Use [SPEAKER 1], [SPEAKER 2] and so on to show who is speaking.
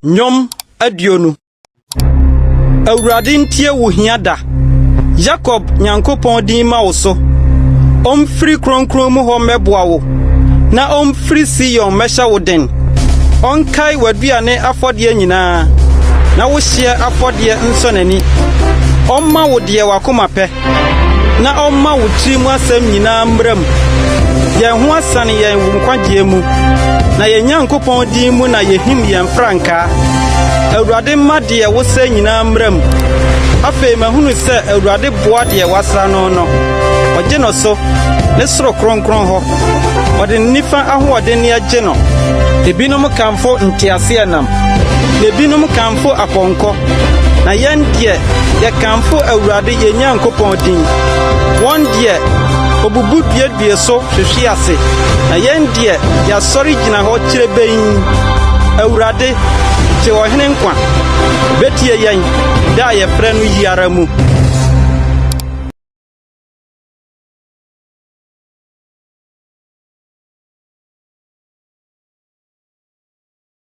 [SPEAKER 1] Nnwom 20. Awurade ntie wo hia da. Yakob Nyankopɔn din mma wo so. Omfiri kronkron mu hɔ mmɛboa wo, na omfiri Sion mmɛhyɛ wo den. Ɔnkae w'aduane afɔdeɛ nyinaa, na wo hyeɛ afɔdeɛ nsɔ n'ani. Ɔmma wo deɛ w'akoma pɛ. na ɔmma wo tiri mu asɛm nyinaa mmra mu. Yɛn ho asane yɛn wo nkwagyeɛ mu, na yɛn Nyankopɔn din mu na yɛhim yɛn frankaa. Awurade mma deɛ wosɛ nyinaa mmra mu. Afei mahunu sɛ Awurade boa deɛ wasra no no. Ɔgye no so, ne soro kronkron hɔ. Ɔde ne nifa ahoɔdenneɛ gye no. Ebinom kamfo nteaseɛnam, na ebinom kamfo apɔnkɔ, Na yɛn deɛ, yɛkamfo Awurade yɛn Nyankopɔn din. Wɔn deɛ, wɔbubu duadua so hwehwe ase, na yɛn deɛ, yɛasɔre gyina hɔ kyirebenn. Awurade, gye ɔhene nkwa. Obetie yɛn, da a yɛfrɛ no yi ara mu.